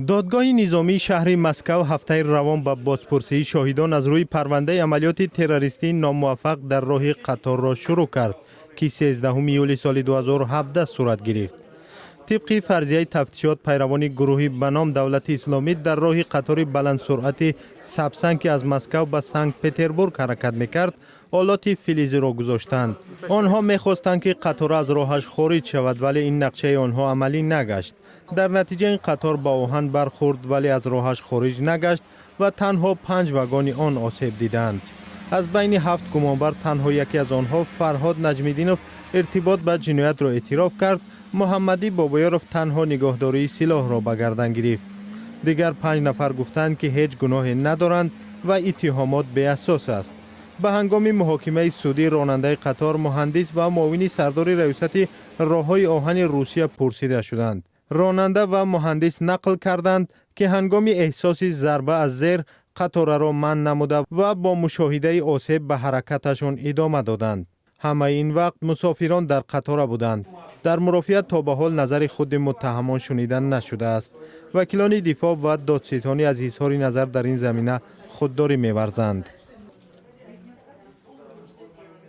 Додгоҳи низомии шаҳри Москав ҳафтаи равон ба бозпурсии шоҳидон аз рӯи парвандаи амалиёти террористии номуваффақ дар роҳи қаторро шурӯъ кард, ки 13 июли соли 2017 сурат гирифт. Тибқи фарзияи тафтишот, пайравони гурӯҳи ба ном Давлати Исломӣ дар роҳи қатори баландсуръати Сапсан, ки аз Москав ба Санкт Петербург ҳаракат мекард, олоти филизиро гузоштанд. Онҳо мехостанд, ки қатора аз роҳаш хориҷ шавад, вале ин нақшаи онҳо амалӣ нагашт. Дар натиҷа ин қатор ба оҳан бархӯрд, вале аз роҳаш хориҷ нагашт ва танҳо панҷ вагони он осеб диданд. Аз байни ҳафт гумонбар танҳо яке аз онҳо, Фарҳод Наҷмиддинов, иртибот ба ҷиноятро эътироф кард. Муҳаммадӣ Бобоёров танҳо нигоҳдории силоҳро ба гардан гирифт. Дигар панҷ нафар гуфтанд, ки ҳеҷ гуноҳе надоранд ва иттиҳомот беасос аст. Ба ҳангоми муҳокимаи судӣ ронандаи қатор, муҳандис ва муовини сардори раёсати роҳҳои оҳани Русия пурсида шуданд. Ронанда ва муҳандис нақл карданд, ки ҳангоми эҳсоси зарба аз зер қатораро манъ намуда ва бо мушоҳидаи осеб ба ҳаракаташон идома доданд. Ҳамаи ин вақт мусофирон дар қатора буданд. Дар мурофиа то ба ҳол назари худи муттаҳамон шунида нашудааст. Вакилони дифоъ ва додситонӣ аз изҳори назар дар ин замина худдорӣ меварзанд.